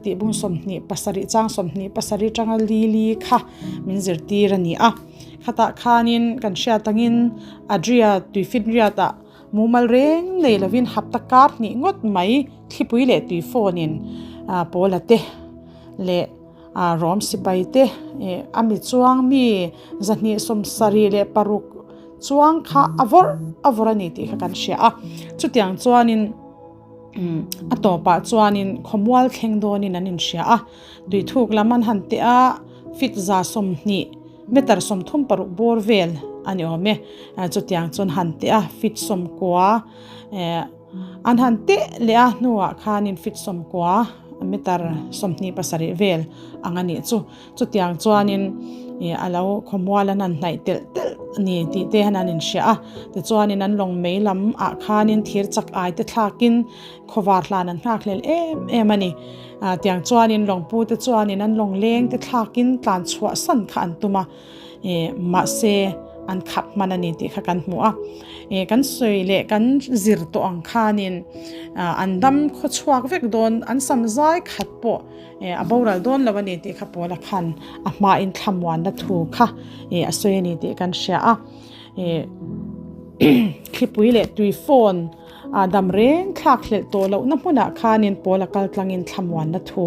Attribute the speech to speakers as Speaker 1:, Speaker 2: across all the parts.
Speaker 1: Thiltih bung 27 chang 27 tanga li li kha min zirtir a ni a. Khatah khanin kan hriat angin Adria tuifinriatah mumal reng nei lovin hapta kar hnih ngawt mai thlipui leh tui phone in Paula te leh Rom sipai te a mi chuang mi 276 chuang kha a vawrh a vawrh a ni tih kha kan hria a. Chutiang chuanin a tawpah chuanin khawmual thleng dawnin an inhria a. Tuithuk lam an han teh a, feet 120, meter 36 bawr vel a ni awm e. Chutiang chuan han teh a, feet 90 an han teh leh a hnuah khanin feet 90, meter 27 vel ang a nih chu. Chutiang chuanin ih a lo khawmual an han hnaih telh telh a ni tih te hian an inhria a. Tichuanin an lawng mei lam ah khanin thir chak ai te thlakin khawvar hlan an nghak hlel em em a ni. Ah tiang chuanin lawngpu te chuanin an lawng leng te thlakin tlan chhuah san kha an tum a. Ih mahse an khap hman a ni tih kha kan hmu a. Ih kan sawi leh kan zir tawh ang khanin ah an dam khaw chhuak vek dawn an sam zai khat pawh Eh a boral dawn lo a ni tih kha Paula khan a hmain thlamuanna thu kha eh a sawi a ni tih kan hria a. Eh thlipui leh tui phone a dam reng thlak hlelh tawh lohna hmunah khanin Paula kal tlangin thlamuanna thu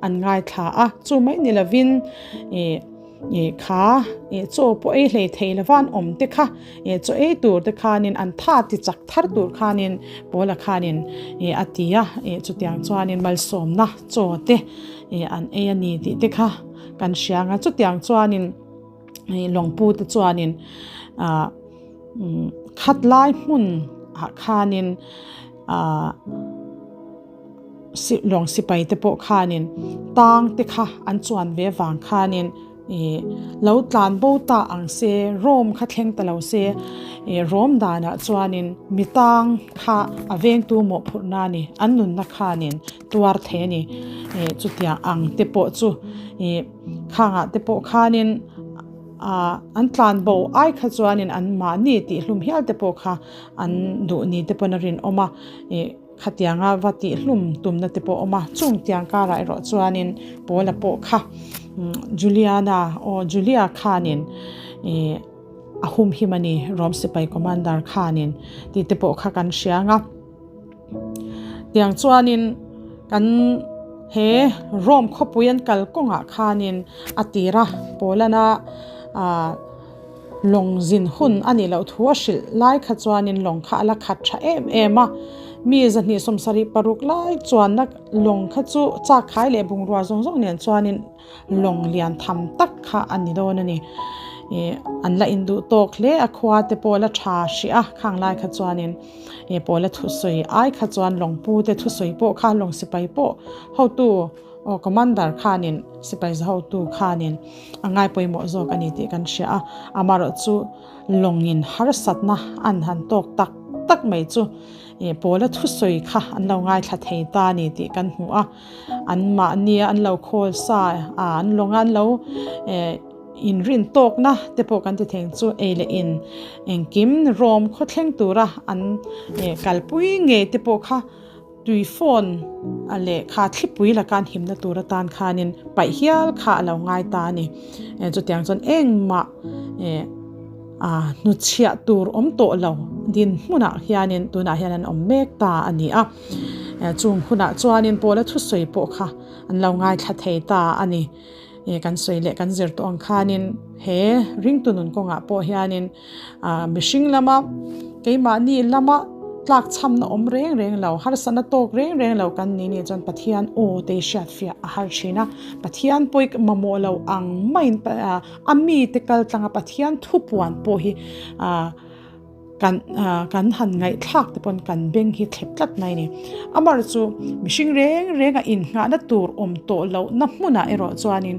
Speaker 1: an ngaithla a. Chu mai ni lovin eh eh kha eh chaw pawh ei hlei thei lova an awm te kha eh chaw ei tur te khanin an tha ti chak thar tur khanin Paula khanin eh a ti a eh chutiang chuanin malsawmna chaw te eh an ei a ni tih te kha kan hria ang a chutiang chuanin eh lawngpu te chuanin ah umm khat lai hmun ah khanin ah lawng sipai te pawh khanin tang te kha an chuan ve vang khanin ih lo tlan bo ta ang se Rome kha thleng ta lo se ih Rome danah chuanin mi tang kha a vengtu mawhphurh na a ni an nunna khanin tuar thei a ni ih chutiang ang te pawh chu ih khangah te pawh khanin ah an tlan bo ai kha chuanin an mahni tih hlum hial te pawh kha an duh ni te pawn a rinawm a ih. Khatianga va tihhlum tumna te pawh a awm a, chung tiang karah erawh chuanin Paula pawh kha Juliana aw Julia khanin ih a humhim a ni, Rom sipai commander khanin tih te pawh kha kan hria ang a. Tiang chuanin kan he Rom khawpui an kal kawngah khanin a tira Paulana ah Lawng zin hun a nih loh thu a hrilh lai kha chuanin lawng kha a la khat tha em em a, mi 276 lai chuanna lawng kha chu chak khai leh bungrua zawng zawng nen chuanin lawng lian tham tak kha a ni dawn a ni. Ih an la induh tawk hle a, khua te pawh la tha hrih a, khang lai kha chuanin ih pawla thusawi ai kha chuan lawngpu te thusawi pawh kha lawng sipai pawh hotu Aw Commander khanin sipai zahotu khanin a ngai pawimawh zawk a ni tih kan hria a, amaherawh chu lawngin harsatna an han tawk tak tak mai chu ih pawla thusawi kha an lo ngaithla thei ta a ni tih kan hmu a, anmahnia an lo khawl sa a an lawnga an lo eh inrin tawkna te pawh kan ti thei ang chu ei leh in engkim rawm khawthleng tura an eh kalpui ngei te pawh kha. Tui phone a leh kha thlipui laka an himna tur atan khanin paih hial kha a lo ngai ta a ni. Chutiang chuan engmah hnuchhiah tur awm tawh lo dinhmunah hianin tunah hian an awm mek ta a ni a. Chung hunah chuanin pawla thusawi pawh kha an lo ngaithla thei ta a ni. Kan sawi leh kan zir tawh ang khanin he ringtu nun kawngah pawh hianin Mihring lama keimahni lama tlak chhamna awm reng reng lo, harsatna tawk reng reng lo kan ni nih chuan Pathian aw te hriatfiah a har thin a. Pathian pawi mamawh lo ang maiin a mite kal tlanga Pathian thupuan pawh hi kan kan han ngaihthlak te pawn kan beng hi thlep tlat mai a ni. Amaherawhchu chu mihring reng renga innghahna tur awm tawh lohna hmunah erawh chuanin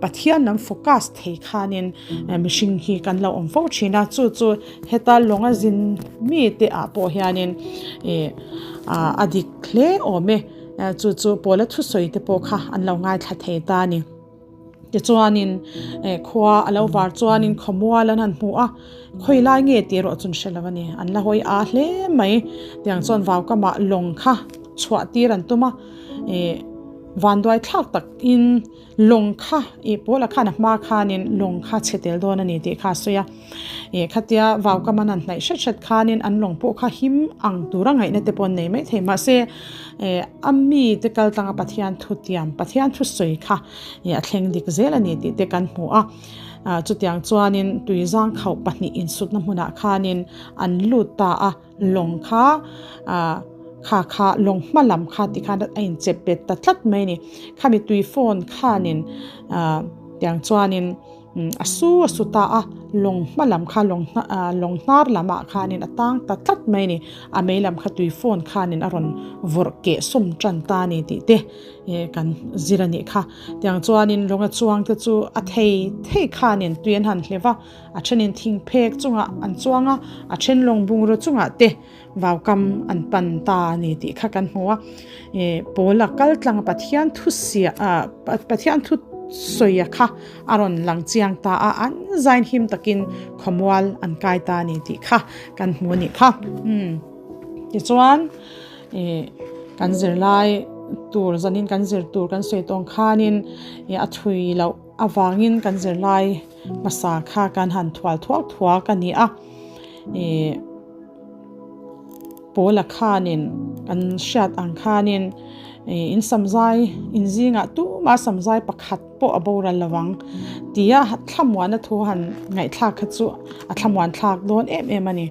Speaker 1: Pathian lam focus thei khanin mihring hi kan lo awm fo thin a, chu chu heta lawnga zin mi te ah pawh hianin ih a dik hle awm e, chu chu pawla thusawi te pawh kha an lo ngaithla thei ta a ni. Tichuanin khua a lo var chuanin khawmual an han hmu a, khawi lai nge tih erawh chu an hre lo a ni, an la hawi a hle mai, tiang chuan vau kamah lawng kha chhuah tir an tum a, ih. Vanduai thlak takin lawng kha ih Paula khan a hma khanin lawng kha chhe tel dawn a ni tih kha a sawi a. Ih khatia vaukam an han hnaih hret hret khanin an lawng pawh kha him ang tura ngaihna te pawh an nei maithei. Mahse ih a mite kal tlanga Pathian thu tiam, Pathian thu sawi kha ih a thleng dik zel a ni tih te kan hmu a. Ah chutiang chuanin tuizang khauh pahnih insutna hmunah khanin an lut ta a. Lawng kha ah kha kha lawng hma lam kha ti khan a inchep bet ta tlat mai a ni. Khami tui phone khanin ah tiang chuanin a su a su ta a, lawng hma lam kha lawng ah lawng hnar lamah khanin a tang ta tlat mai a ni. A mei lam kha tui phone khanin a rawn vawrh keh sawm tan ta a ni tih te eh kan zir a nih kha. Tiang chuanin lawnga chuang te chu a thei thei khanin tui an han hlev a. A thenin thing phek chungah an chuang a, a then lawng bungraw chungah te vaukam an pan ta a ni tih kha kan hmu a. Ih Paula kal tlang a Pathian thu siah ah Pathian thu sawia kha a rawn lang chiang ta a, an zain him takin khawmual an kai ta a ni tih kha kan hmu a nih kha. Umm tichuan ih kan zirlai tur zanin kan zir tur kan sawi tawng khanin ih a thui loh avangin kan zirlai hmasa kha kan han thual thuak thuak a ni a, ih Paula khanin kan hriat ang khanin ih in samzai in zingah tumah samzai pakhat pawh a boral lo ang tia thlamuana thu han ngaihthlak kha chu a thlamuan thlak dawn em em a ni.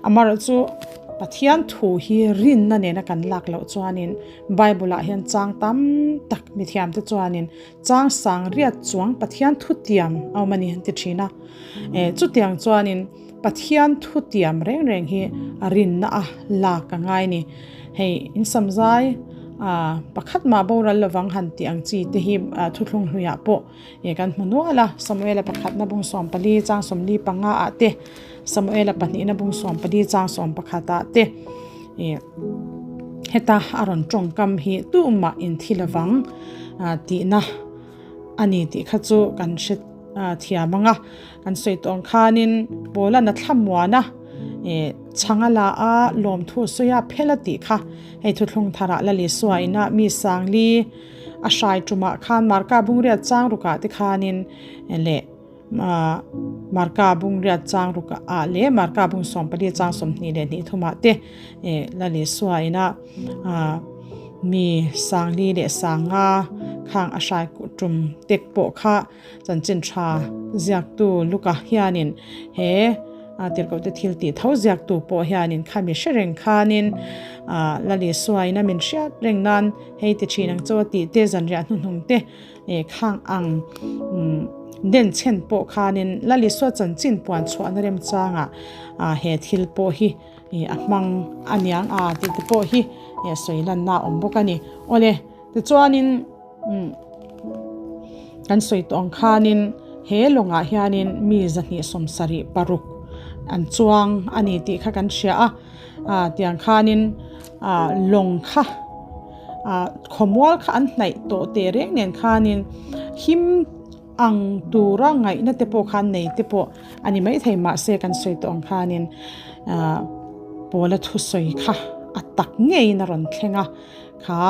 Speaker 1: Amaherawhchu Pathian thu hi rinna nena kan lak loh chuanin Bible ah hian chang tam tak mithiamte chuanin Chang sang riat chuang Pathian thutiam a awm a ni an ti thin a. Eh, chutiang chuanin Pathian thutiam reng reng hi a rinna a lak a ngai ni. Hei, in samzai ah pakhat mah boral lovang han tih ang chi te hi thuthlung hluiah pawh eh kan hmu nual a. Samuela pakhatna bung 14 chang 45 ah te, Samuela pahnihna bung 14 chang 11 ah te eh heta a rawn tawngkam hi tumah inthi lovang tihna a ni tih kha chu kan hre thiam ang a. Kan sawi tawh ang khanin Paula'n a thlamuan a, ih chhang a la a, lawmthu a sawi a, phel a tih kha hei thuthlung tharah la Lisua ina mi Sangli a hrai tumah khan Marka Bungriat Changrukah te khanin leh Marka bung riat chang ruk ah leh Marka bung 14 chang 22 thumah te Lal Isua ina mi 40 leh 50 khang a hrai tum tek pawh kha chanchin tha ziaktu Luka hianin he tirhkohte thil tih tho ziaktu pawh hianin khami hre reng khanin Lal Isua ina min hriat reng nan hei ti thin ang chu a tih te zanriah hnuhnung te Eh khang ang den chhen pawh khanin Lalisua chanchin puan chhuahna remchangah he thil pawh hi a hmang a niang a tih te pawh hi sawi lanna a awm bawk a ni. Awle, tichuanin kan sawi tawh ang khanin he lawngah hianin mi 276 an chuang a ni tih kha kan hria a, tiang khanin lawng kha Ah khawmual kha an hnaih tawh teh reng nen khanin him ang tura ngaihna te pawh khan nei te pawh a ni maithei mahse kan sawi tawh ang khanin ah Pawla thusawi kha a tak ngeiin a rawn thleng a, kha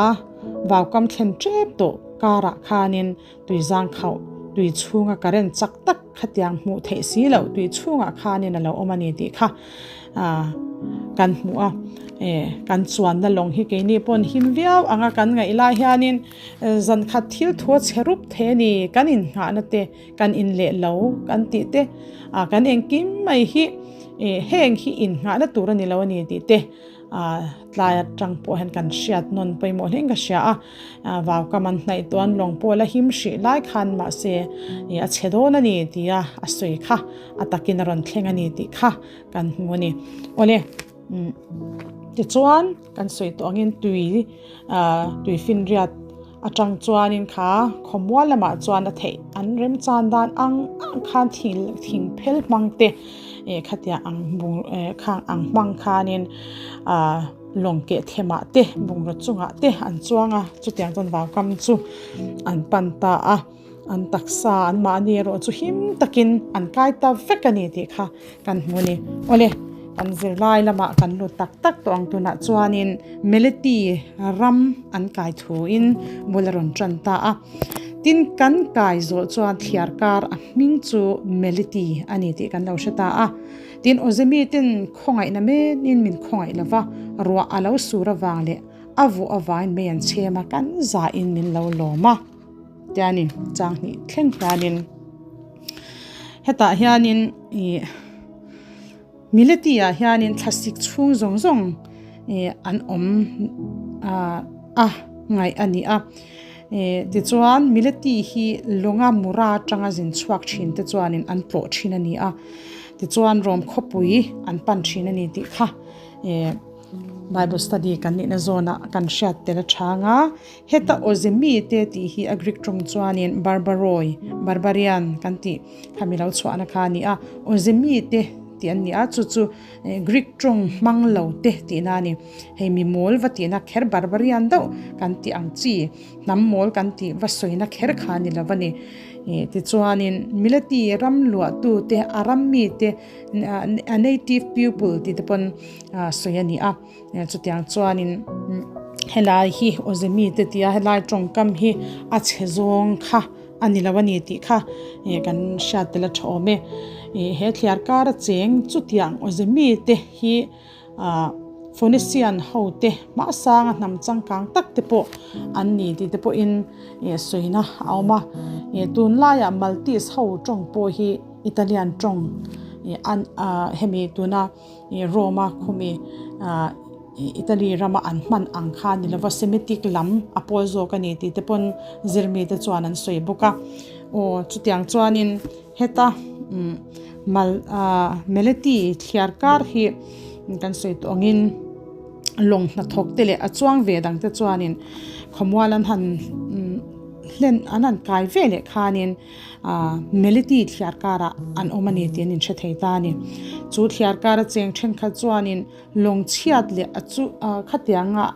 Speaker 1: vaukam thlen tep tawh karah khanin tuizang khauh tui chhunga current chak tak khatiang hmuh theih si loh tui chhungah khanin a lo awm a ni tih kha ah kan hmuh a eh kan chuanna lawng hi keini pawn him viau anga kan ngaih lai hianin zan khat thil thu a chhe rup thei a ni kan innghahna te kan in leh lo kan tih te ah kan engkim mai hi eh heng hi innghahna tur a ni lo a ni tih te ah tlai atang pawh hian kan hriat nawn pawimawh hle in ka hria a. Vaukam an hnaih tawh an lawng pawh la him hrih lai khan mahse ih a chhe dawn a ni tia a sawi kha a takin a rawn thleng a ni tih kha kan hmu a ni. Awle umm tichuan kan sawi tawh angin tui ah tui finriat atang chuanin kha khawmual lamah chuan a theih an remchan dan ang ang khan thil thing phel hmang te ih khatiang ang bung eh khang ang hmang khanin ah. Lawng keh themah te, bungraw chungah te an chuang a, chutiang chuan vaukam chu an pan ta a, an taksa an mahni erawh chu him takin an kai ta vek a ni tih kha kan hmu a ni. Awle, Kan zirlai lamah kan lut tak tak tawh ang tunah chuanin Meleti ram an kai thuin bul a rawn tan ta a. Tin, kan kai zawh chuan thliar kar a hming chu Meleti a ni tih kan lo hre ta a. Tin, Awzemi ten khawngaihna menin min khawngaih lo va, ruah a lo sur avang leh a vuah avangin mei an chhem a, kan zahin min lo lawm a. Tianin chang hnih thleng hianin hetah hianin ih Mileti ah hianin thlasik chhung zawng zawng ih an awm ah a ngaih a ni a ih tichuan Mileti hi lawnga mura atanga zin chhuak thin te chuanin an tlawh thin a ni a tichuan Rom khawpui an pan thin a ni tih kha ih Bible study kan nihna zawnah kan hriat tel a chang a. Heta awze mite tih hi a Greek tawng chuanin barbaroi, barbarian, kan tih kha mi lo chhuahna kha a ni a. Awze mite tih an ni a, chu chu Greek tawng hmang lo te tihna a ni. Hei mi mawl va tihna kher barbarian deuh kan tih ang chi, hnam mawl kan tih va sawina kher kha a ni lo a ni. Tichuanin Mileti ram luahtute, a ram mite, a native people tih te pawn sawi a ni a. Chutiang chuanin helai hi awze mite tia helai tawngkam hi a chhe zawng kha a ni lo a ni tih kha kan hriat tel a tha awm e. He thliar kar a cheng chutiang awze mite hi ah Phoenician ho te hmasanga hnam changkang tak te pawh an ni tih te pawhin sawina a awm a. Tunlaiah Maltese ho tawng pawh hi Italian tawng hemi tuna Rome-a khumi Italy rama an hman ang kha ni lova Semitic lam a pawl zawk a ni tih te pawn zirmite chuan an sawi bawk a. Aw chutiang chuanin heta Mal Meleti thliar kar hi kan sawi tawh angin lawng hnathawk te leh a chuang ve dang te chuanin khawmual an han hlen an han kai ve leh khanin Meliti thliar karah an awm a ni tih an inhre thei ta a ni. Chu thliar kara cheng thenkhat chuanin lawng chhiat leh a chu khatianga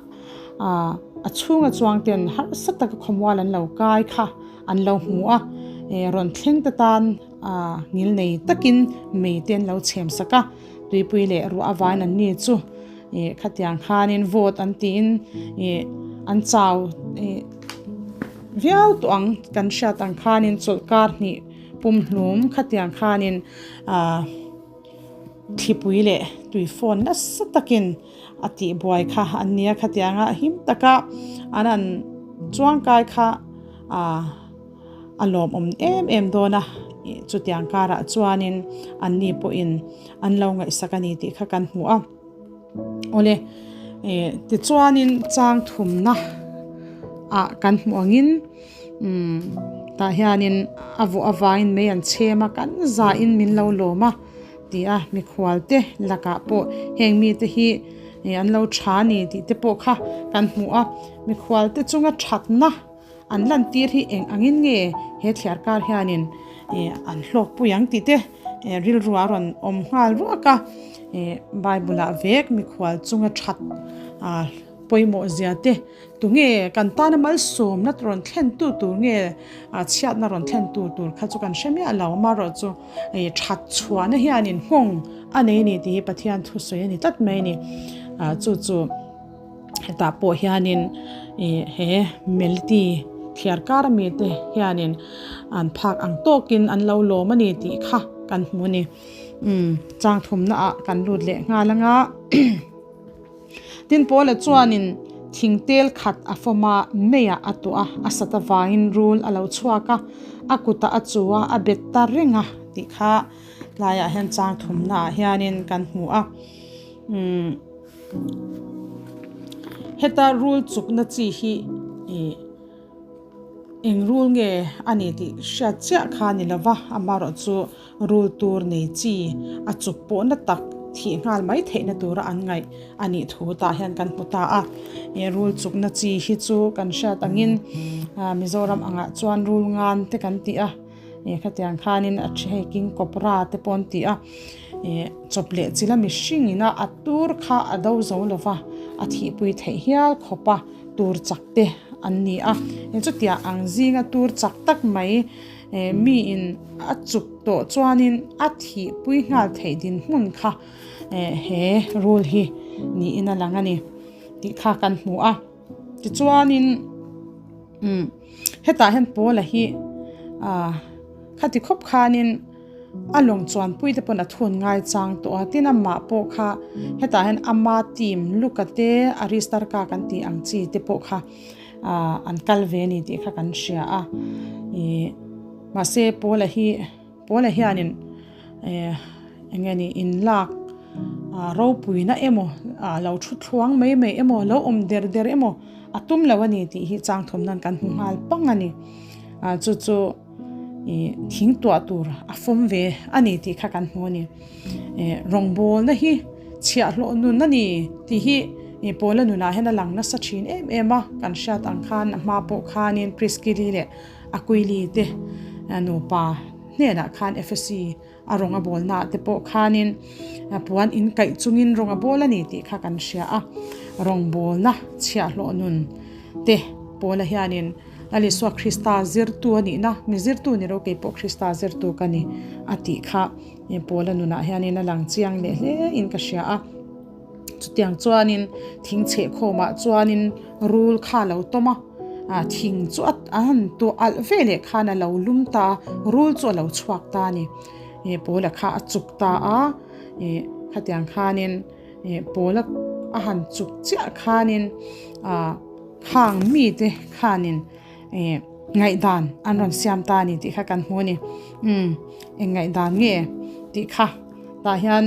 Speaker 1: a chhunga chuang ten harsa taka khawmual an lo kai kha an lo hmu a, rawn thleng te tan ngil nei takin mei te an lo chhem sak a, tuipui leh ruah avain an ni chu khatiang khanin vawt an tiin an chau. Viau tawh ang kan hriat ang khanin chawlhkar hnih pumhlum khatiang khanin ah thlipui leh tui fawn nasa takin a tihbuai kha an nia khatianga him taka an han chuangkai kha ah a lawmawm em em dawn a chutiang karah chuanin anni pawhin an lo ngaihsak a ni tih kha kan hmu a. Awle, eh tichuanin chang thumna ah kan hmuh angin umm tah hianin a vawh avangin mei an chhem a kan zahin min lo lawm a ti a mikhual te lakah pawh heng mite hi eh an lo tha a ni tih te pawh kha kan hmu a mikhual te chunga thatna An lantir hi eng angin nge he thliar kar hianin an hlawkpui ang tih te rilru a rawn awm nghal ruak a. Bible ah vek mikhual chunga that pawimawh zia te tunge kan tana malsawmna rawn thlen tu tur nge chhiatna rawn thlen tu tur kha chu kan hre miah lo. Amaherawhchu that chhuahna hianin nghawng a nei a ni tih hi Pathian thusawi a ni tlat mai a ni. Chu chu. Hetah pawh hianin ih he Melti thliar kar ami te hianin an phak ang tawkin an lo lawm a ni tih kha kan hmu a ni. Umm chang thumna ah kan lut leh nghal anga tin Paula chuanin thing tel khat a fawm a meiah a tuah a, a sat avangin rul a lo chhuak a, a kutah a chu a, a bet ta reng a tih kha tlaiah hian chang thumna ah hianin kan hmu a. Umm. Heta rul chukna chi hi ih eng rul nge a ni tih hriat chiah kha a ni lova, amaherawhchu rul tur nei chi a chuk pawhna tak thih nghal mai theihna tura an ngaih a nih thu tah hian kan hmu ta a. He rul chukna chi hi chu kan hriat angin Mizoram angah chuan rul ngan te kan ti a. Ih khatiang khanin a hei king cobra te pawh an ti a ih chawp leh chila mihring ina a tur kha a do zo lova a thihpui theih hial khawp a tur chak te an ni a chutiang ang zinga tur chak tak mai. Miin a chuk tawh chuanin a thihpui nghal theih dinhmun kha he rul hi niin a lang a ni tih kha kan hmu a. Tichuanin umm hetah hian Paula hi ah khati khawp khanin a lawng chuanpui te pawn a thun ngai chang tawh a, tin amah pawh kha hetah hian ama team Luka te Aristarka kan tih ang chi te pawh kha ah an kal ve a ni tih kha kan hria a ih mahse Paula hi Paula hianin eh eng nge ni inlak ah ropuina emaw ah lo thu thluang mai mai emaw lo awm der der emaw a tum lo a ni tih hi chang thawm nan kan hmu nghal pang a ni ah chu chu ih thing tuah tur a fawm ve a ni tih kha kan hmu a ni eh rawngbawlna hi chhiahhlawh nun a ni tih hi ih Paula nunah hian a lang nasa thin em em a kan hriat ang khan a hma pawh khanin Priskili leh Akuili te nupa hnenah khan Efesi a rawng a bawlnaah te pawh khanin puan in kaih chungin rawng a bawl a ni tih kha kan hria a, rawngbawlna chhiahhlawh nun te Paula hianin Lal Isua Krista zirtu a nihna, mi zirtu ni lo kei pawh Krista zirtu ka ni a tih kha Paula nunah hianin a lang chiang leh hle in ka hria a. Chutiang chuanin thing chhehkhawmah chuanin rul kha a lo tawm a, ah thing chu a han tuah alh ve leh khan a lo lum ta a, rul chu a lo chhuak ta a ni. Ih Paula kha a chuk ta a, ih khatiang khanin ih Paula a han chuk chiah khanin ah khang mite khanin ih ngaihdan an rawn siam ta a ni tih kha kan hmu a ni. Umm eng ngaihdan nge tih kha tah hian.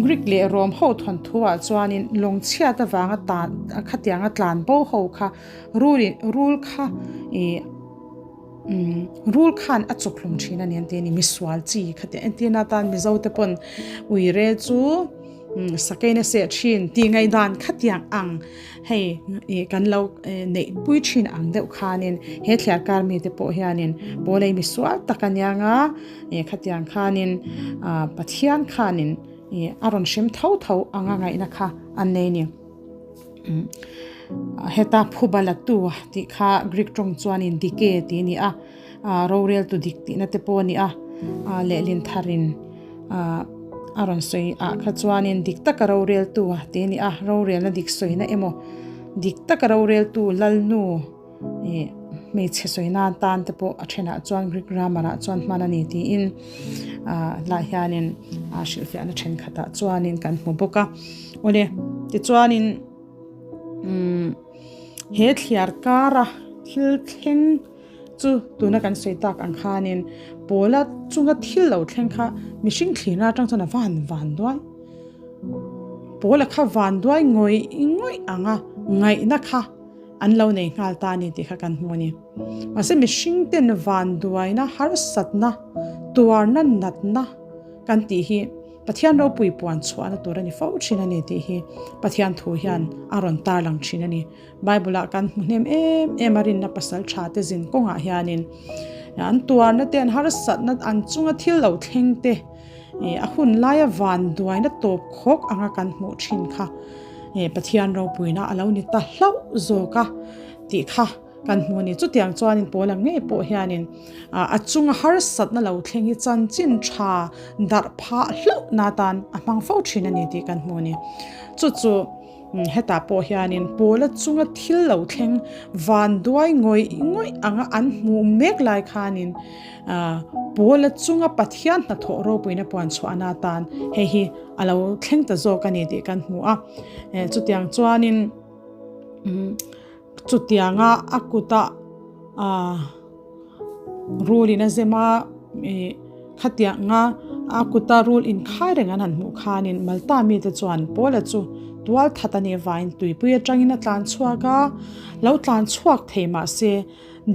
Speaker 1: Greek leh Rom ho thawnthu ah chuanin lawng chhiat avanga tan khatianga tlan bo ho kha rul in rul kha ih umm rul khan a chawk hlum thin a ni an ti a ni misual chi khatiang entirna atan Mizo te pawn uire chu umm sakei na seh thin tih ngaihdan khatiang ang hei ih kan lo neih pui thin ang deuh khanin he thliar kar mite pawh hianin pawlei misual tak a nia nga. Ih khatiang khanin ah Pathian khanin ih a rawn hrem tho tho anga ngaihna kha an nei a ni. Umm heta phuba la tu tih kha Greek tawng chuanin dike tih a ni a, ah roreltu dik tihna te pawh a ni a, ah lehlin tharin ah a rawn sawi ah kha chuanin dik taka roreltu tih a ni a, rorelna dik sawina emaw dik taka roreltu lalnu. Ih hmeichhe sawi nan tan te pawh a thenah chuan Greek grammar ah chuan hman a ni tiin ah tlaiah hianin ah hrilhfiahna thenkhatah chuanin kan hmu bawk a. Awle tichuanin umm he thliar kara thil thleng chu tuna kan sawi tak ang khanin pawla chunga thil lo thleng kha mihring thlirna atang chuan a van van duai. Pawla kha van duai ngawih ngawih anga ngaihna kha. An lo nei nghal ta a ni tih kha kan hmu a ni. Mahse mihring ten vanduaina, harsatna, tuarna, natna kan tih hi Pathian ropui puan chhuahna tur a ni fo thin a ni tih hi Pathian thu hian a rawn tarlang thin a ni. Bible ah kan hmu hnem em em a rinna pasal tha te zin kawngah hianin an tuarna te an harsatna an chunga thil lo thleng te a hun laia vanduaina tawp khawk anga kan hmuh thin kha Pathian ropuina a lo ni ta hlauh zawk a tih kha kan hmu a ni. Chutiang chuanin pawl ang ngei pawh hianin a chunga harsatna lo thleng hi chanchin tha darh phah hlauhna atan a hmang fo thin a ni tih kan hmu a ni. Chu chu hetah pawh hianin pawla chunga thil lo thleng vanduai ngawih ngawih anga an hmuh mek lai khanin pawla chunga Pathian hnathawh ropuina puan chhuahna atan hei hi a lo thleng ta zawk a ni tih kan hmu a. Chutiang chuanin chutianga a kuta ah rul in a zem a ih khatianga a kuta rul inkhai reng an han hmuh khanin Malta mite chuan Paula chu tual that a nih avangin tuipui atangin a tlan chhuak a, lo tlan chhuak thei mahse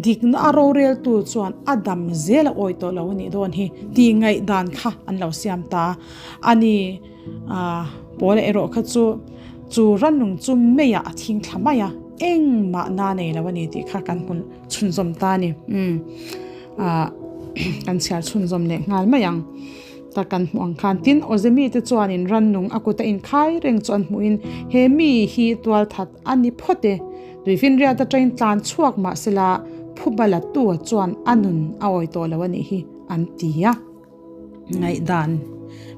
Speaker 1: dikna a roreltu chuan a dam zel a awi tawh lo a nih dawn hi tih ngaihdan kha an lo siam ta a ni. Ah Paula erawh kha chu chu rannung chu meiah a thing thla mai a, engmah na nei lo a ni tih kha kan hmu chhunzawm ta a ni. Umm ah kan chhiar chhunzawm leh nghal mai ang ta kan hmuh ang khan. Tin, awze mite chuanin rannung a kuta inkhai reng chu an hmuhin he mi hi tualthat a ni phawt e. Tuifinriat atangin tlan chhuak mahsela. Phuba latu chuan a nun a awi tawh lo a nih hi an ti a. Ngaihdan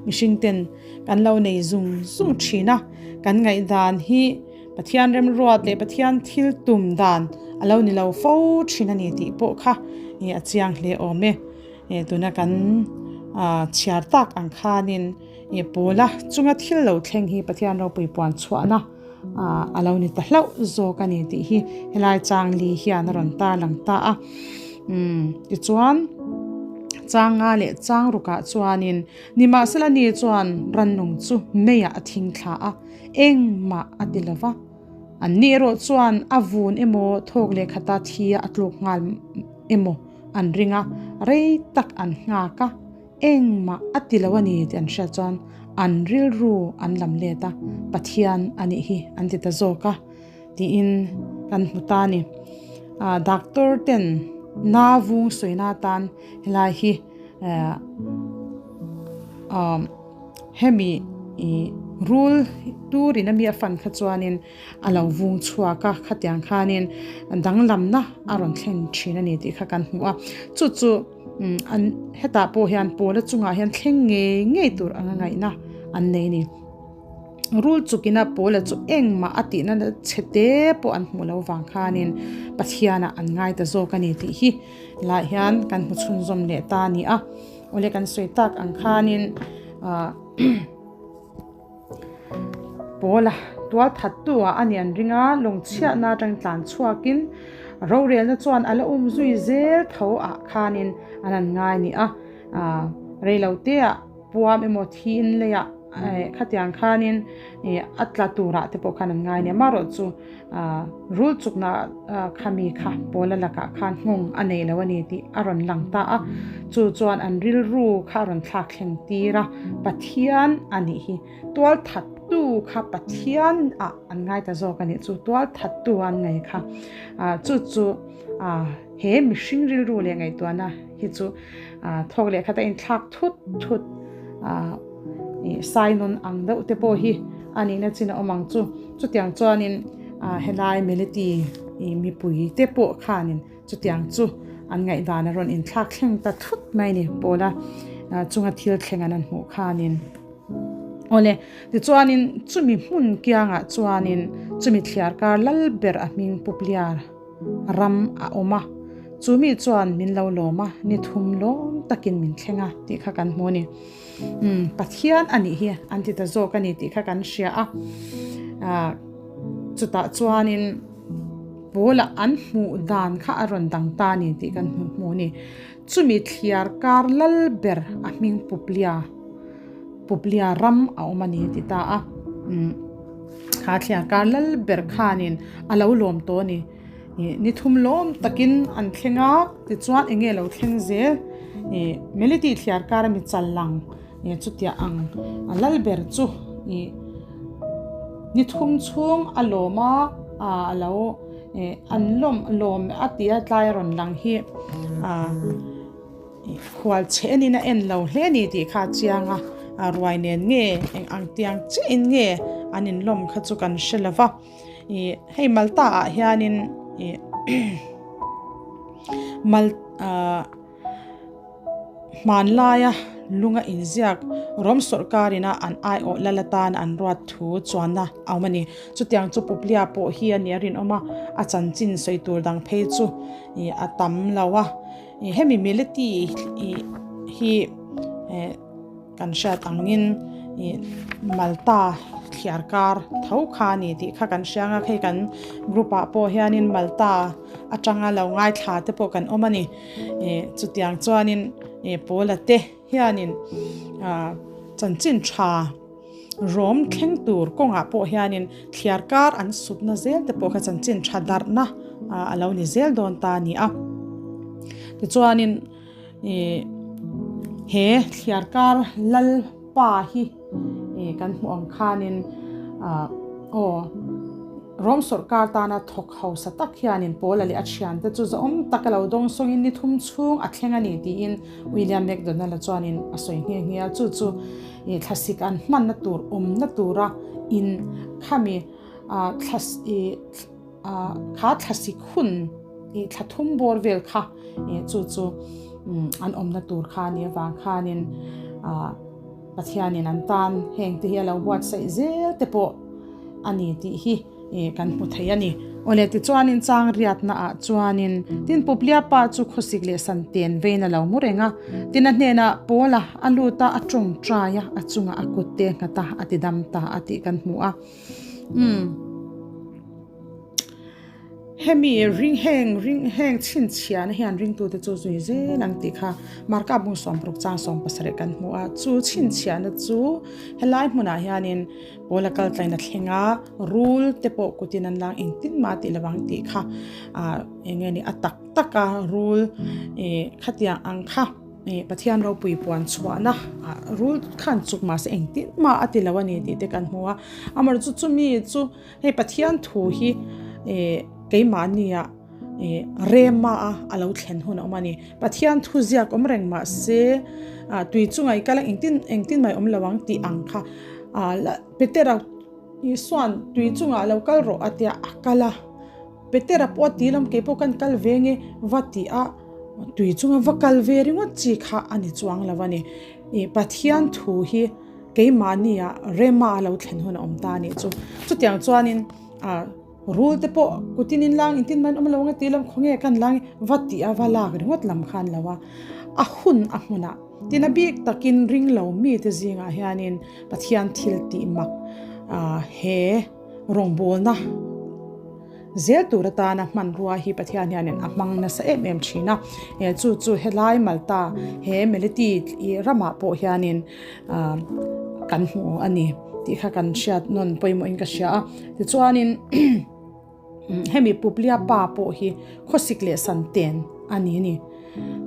Speaker 1: mihring ten kan lo nei zung zung thin a, kan ngaihdan hi Pathian remruat leh Pathian thil tum dan a lo ni lo fo thin a ni tih pawh kha a chiang hle awm e. Tuna kan chhiar tak ang khanin Pawla chunga thil lo thleng hi Pathian ropui puan chhuahna a lo ni ta hlauh zawk a ni tih hi helai chang li hian a rawn tarlang ta a. Tichuan changa leh chang rukah chuanin nimahsela ni chuan rannung chu meiah a thing thla a, engmah a ti lo va. An ni erawh chuan a vun emaw thawk leh khata thi a tluk nghal emaw an ring a, rei tak an nghak a. Engmah a ti lo a ni tih an hriat chuan an rilru an lam let a, Pathian a nih hi an ti ta zawk a tiin kan hmu ta a ni. Doctor ten na vung sawina atan helai hi hemi rul turin a mi a fan kha chuanin a lo vung chhuak a, khatiang khanin danglamna a rawn thlen thin a ni tih kha kan hmu a, chu chu. An hetah pawh hian pawla chungah hian thleng ngei ngei tur anga ngaihna an nei a ni. Rul chukina pawla chu engmah a tihna chhe te pawh an hmuh loh vang khanin Pathianah an ngai ta zawk a ni tih hi lai hian kan hmu chhunzawm leh ta a ni a. Awle kan sawi tak ang khanin ah. Pawla tual thattu ah a ni an ring a, lawngchhiahna atang tlan chhuakin rorelna chuan a la um zui zel tho ah khanin an han ngai ni a, reilote ah puam emaw thiin leiah khatiang khanin a tla turah te pawh khan an ngai ni a, amaherawhchu Rul chukna kha mi kha Pawla lakah khan nghawng a nei lo a ni tih a rawn lang ta a, chu chuan an rilru kha a rawn thlak thleng tir a, Pathian a nih hi. Tualthattu kha Pathian ah an ngai ta zawk a nih chu, tualthattu a an ngai kha. Chu chu he mihring rilru leh ngaihtuahna hi chu thawk leh khat a inthlak thut thut. Ih sai nawn ang deuh te pawh hi a nihna chin a awm ang chu. Chutiang chuanin ah helai Meleti ih mipui te pawh khanin chutiang chu an ngaihdan a rawn inthlak thleng ta thut mai a ni Pawla chunga thil thleng an an hmuh khanin. Awle, tichuanin chumi hmun kiangah chuanin chumi thliarkar lal ber a hming Pupliar ram a awm a, chu mi chuan min lo lawm a, ni thum lawm takin min thleng a tih kha kan hmu a ni. Umm, Pathian a nih hi an ti ta zawk a ni tih kha kan hria a. Ah, chutah chuanin Paula an hmuh dan kha a rawn dang ta a ni tih kan hmu hmu a ni. Chumi thliar kar lal ber a hming Puplia, Puplia ram a awm a ni a ti ta a. Umm, kha thliar kar lal ber khanin a lo lawm tawh a ni. Ih ni thum lawm takin an thleng a, tichuan eng nge lo thleng zel? Ih Meliti thliar kar a mi chal lang ih chutiah ang a lal ber chu ih ni thum chhung a lawm a, ah a lo ih an lawm lawm a tih a tlai a rawn lang hi ah. Khual chhe enin a en lo hle a ni tih kha a chiang a, a ruai nen nge eng ang tiang chiahin nge an inlawm kha chu kan hre lo va. Ih hei Malta ah hianin ih Mal ah hmanlaia lunga inziak Rom sawrkarin a an aiawh lal atan an ruat thu chuanna a awm a ni. Chutiang chu Puplia pawh hi a nih a rinawm a, a chanchin sawi tur dang phei chu ih a tam lo a. Hemi Meleti hi kan hriat angin Malta thliar kar tho kha a ni tih kha kan hria ang a, hei kan group ah pawh hianin Malta atanga lo ngaithla te pawh kan awm a ni. Chutiang chuanin Paula te hianin chanchin tha Rom thleng tur kawngah pawh hianin thliar kar an sutna zel te pawh kha chanchin tha darhna a lo ni zel dawn ta a ni a. Tichuanin ih he thliar kar lalpa hi ih kan hmuh ang khanin ah aw Rom sawrkar tana thawk hausa tak hianin Paula leh a thiante chu zahawm taka lo dawng sawngin ni thum chhung a thleng a ni tiin William McDonald-a chuanin a sawi nghe nghe a, chu chu ih thlasik an hmanna tur awmna tura in khami ah thlas ih ah kha thlasik hun. Thla thum bawr vel kha chu chu an awmna tur kha a nih avang khanin Pathianin an tan heng te hi a lo buatsaih zel te pawh a ni tih hi kan hmu thei a ni. Awle tichuanin chang riatna ah chuanin tin Puplia pa chu khawsik leh santen vein a lo mu reng a, tin a hnenah Paula a lut a, a tawngtai a, a chungah a kut te nghat a, a ti dam ta a tih kan hmu a. Umm. Hemi ring heng ring heng chhinchhiahna hian ringtute chu zui zel ang tih kha Marka bung sawmparuk chang 70 kan hmu a, chu chhinchhiahna chu helai hmunah hianin Paula kal tlaina thlenga rul te pawh kutin an lang engtin mah tih lovang tih kha ah eng nge ni a tak taka rul ih khatiang ang kha ih Pathian ropui puan chhuahna ah rul khan chuk mahse engtin mah a ti lo a ni tih te kan hmu a, amaherawhchu chu chumi chu. Hei Pathian thu hi keimahnia rema a a lo thlen hun a awm a ni. Pathian thu ziak awm reng mah se tui chunga i kal a engtin engtin mai awm lo ang tih ang kha Petera Isua'n tui chungah lo kal rawh a tia a kal a. Petera pawh a ti lawm kei pawh kan kal ve nge va tih a tui chunga va kal ve ringawt chi kha a ni chuang lo a ni. Pathian thu hi. Keimahnia rema a lo thlen hun a awm ta a nih chu. Chutiang chuanin ah rul te pawh kutin in lang intin mai an awm lo ang a tih lam khawnge kan lang va tih a va lak ringawt lam khan lo a, a hun a hmunah tin a bik takin ring lo mite zingah hianin Pathian thil tih mak ah he rawngbawlna Zel tur atana hmanrua hi Pathian hianin a hmang nasa em em thin a, chu chu helai Malta he Meliti ramah pawh hianin kan hmu a ni tih kha kan hriat nawn pawimawhin ka hria a. Tichuanin hemi Puplia pa pawh hi khawsik leh santen a ni a ni.